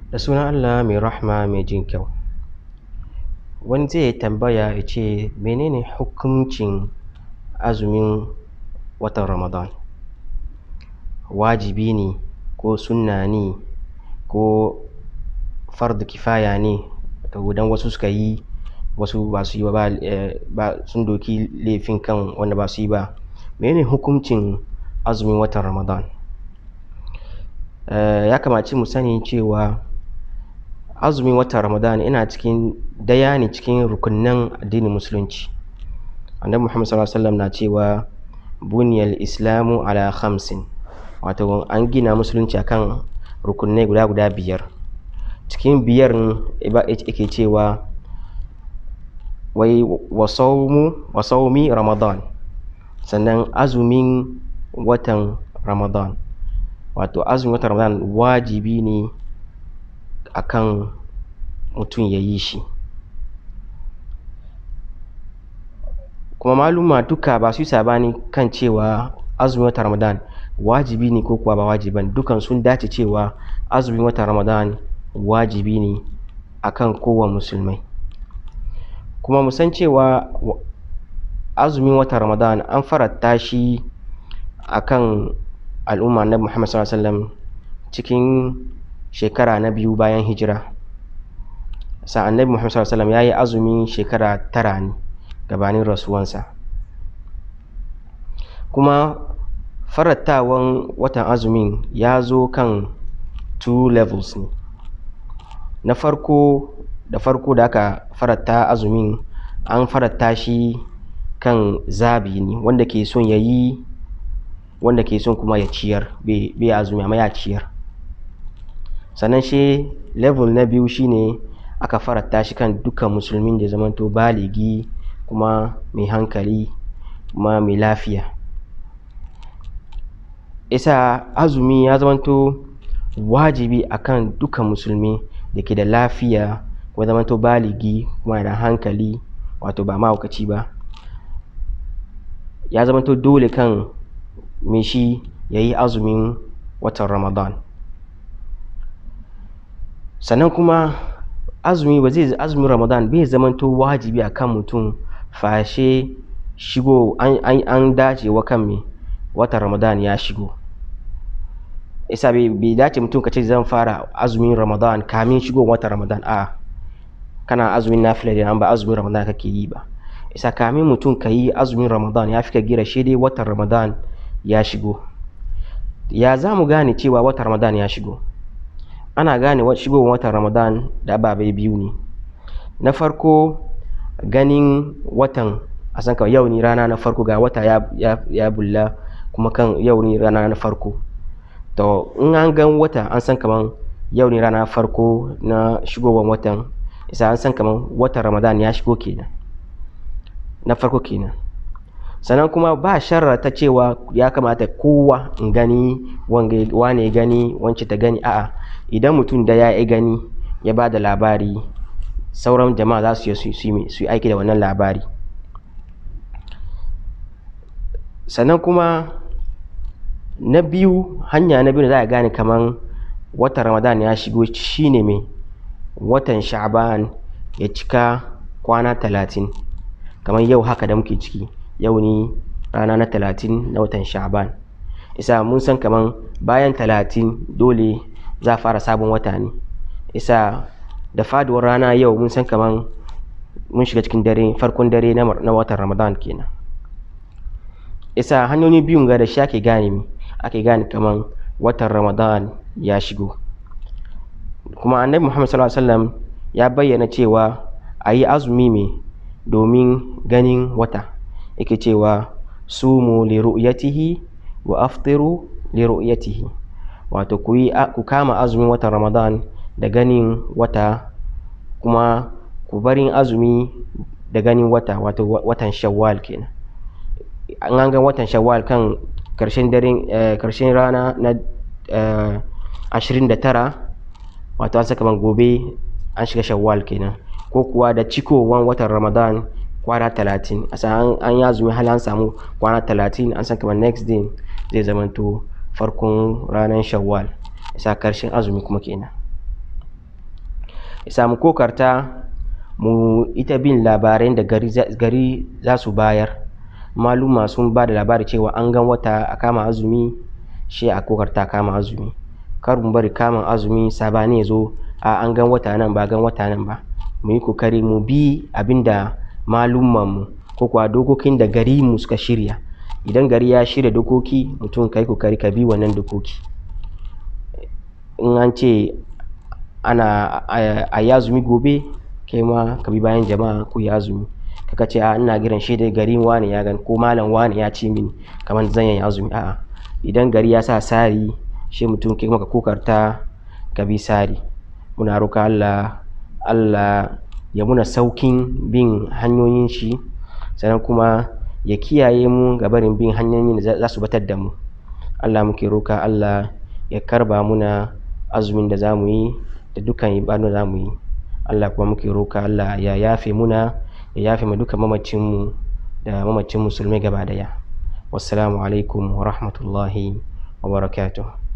Da sunan Allah mai rahma mai jin kyau. Wani zai tambaya ya ce menene hukuncin azumin watan Ramadan? Wajibi ne ko sunna ne ko fardu kifaya ne? To idan wasu suka yi, wasu ba su yi ba, ba sun doki laifin kan wanda ba su yi ba. Menene hukuncin azumin watan Ramadan? Ya kamaci mu sani cewa azumin watan Ramadan yana cikin daya ne cikin rukunnan addinin Musulunci. Annabi Muhammad sallallahu alaihi wasallam na cewa buniyal islamu ala khamsin, wato an gina Musulunci akan rukunnai guda guda biyar. Cikin biyar yake cewa wai wa sawmi Ramadan, sannan azumin watan Ramadan. Wato azumin watan Ramadan wajibi ne akan mutum ya yi shi. Kuma maluma duka ba su yi sabani kan cewa azumin watan Ramadan wajibi ne ko kuwa ba wajibi ba ne. Dukan sun dace cewa azumin watan Ramadan wajibi ne akan kowane musulmai. Kuma mu san cewa azumin watan Ramadan an faranta shi akan al'umma Annabi Muhammad sallallahu alaihi wasallam cikin shekara na biyu bayan hijira. Sa Annabi Muhammad sallallahu alaihi wasallam ya yi azumin shekara 9 ne gabanin rasuwansa. Kuma farattawan watan azumin ya zo kan 2 levels ne. Na farko, da farko da aka faranta azumin, an faranta shi kan zabi ne, wanda ke son ya yi, wanda ke son kuma ya ciyar, bai azumi amma ya ciyar. Sannan shi level na biyu shine aka faranta shi kan dukkan musulmin da ya zamanto baligi kuma mai hankali kuma mai lafiya. Isa azumi ya zamanto wajibi akan dukkan musulmi da ke da lafiya kuma zamanto baligi kuma da hankali, wato ba mahaukaci ba. Ya zamanto dole kan mai shi ya yi azumin watan Ramadan. Sannan kuma azumi ba zai, azumin Ramadan bai zamanto wajibi akan mutum fashe shigo an dace wa kan me watan Ramadan ya shigo. Isa bai dace mutum ka ce zan fara azumin Ramadan kamin shigo watan Ramadan. A'a, kana azumin nafila ne amma ba azumin Ramadan kake yi ba. Isa kamin mutum ka yi azumin Ramadan ya fi ka gira shi dai watan Ramadan ya shigo. Ya za mu gane cewa watan Ramadan ya shigo? Ana gane shigowar watan Ramadan da ababai biyu ne. Na farko, ganin watan, a san kawai yau ne rana na farko ga wata ya bulla kuma kan yau ne rana na farko. To in an gan wata an san kaman yau ne rana farko na shigowar watan, isa an san kaman watan Ramadan ya shigo kenan. Na farko kenan. Sannan kuma ba sharrata cewa ya kamata kowa in gani, wane ya gani, wance ta gani. A'a, idan mutum da ya gani ya ba da labari, sauran jama'a za su yi su yi aiki da wannan labari. Sannan kuma na biyu, hanya na biyu da za a gane kaman watan Ramadan ya shigo shine me watan Sha'ban ya cika kwana 30. Kamar yau haka da muke ciki, yau ne rana na 30 na watan Sha'ban. Isa mun san kaman bayan 30 dole za a fara sabon wata ne. Isa da faduwar rana yau mun san kaman mun shiga cikin dare, farkon dare na watan Ramadan kenan. Isa hanyoyi biyun ga da shi ake gane me, ake gane kaman watan Ramadan ya shigo. Kuma Annabi Muhammad sallallahu alaihi wasallam ya bayyana cewa a yi azumi me domin ganin wata. Yake cewa sumu li ru'yatihi wa aftiru li ru'yatihi. Wato ku kama azumin watan Ramadan da ganin wata kuma ku barin azumi da ganin wata, wato watan Shawwal kenan. An ga watan Shawwal kan karshen daren, karshen rana na 29, wato an saka man gobe an shiga Shawwal kenan. Ko kuwa da cikowan watan Ramadan kwana 30. Asa an yi azumi har an samu kwana 30, an san kaman next day zai zamanto farkon ranar Shawwal. Isa karshen azumi kuma kenan. Ya samu kokarta mu ita bin labarai da gari za su bayar. Maluma sun ba da labari cewa an gan wata a kama azumi, shi a kokarta kama azumi. Kar mu bari kamun azumi sabani ya zo, a an gan wata nan ba gan wata nan ba. Mu yi kokari mu bi abin da malumman mu ko kuwa dokokin da gari mu suka shirya. Idan gari ya shirya dokoki, mutum ka yi kokari ka bi wannan dokoki. In an ce ana a yi azumi gobe, kai ma ka bi bayan jama'a ku yi azumi. Kar ka ce a ina jiran shi dai garin wane ya gan ko malam wane ya ce mini kamar zan yi azumi. A'a, idan gari ya sa tsari, shi mutum kai ma ka kokarta ka bi tsari. Muna roƙon Allah, Allah ya muna saukin bin hanyoyin shi, sannan kuma ya kiyaye mu ga barin bin hanyoyin da za su batar da mu. Allah muke roka, Allah ya karba muna azumin da za mu yi da dukkan ibadun da za mu yi. Allah kuma muke roka, Allah ya yafe muna, ya yafe ma duka mamacin mu da mamacin musulmai gaba daya. Wassalamu alaikum wa rahmatullahi wa barakatuh.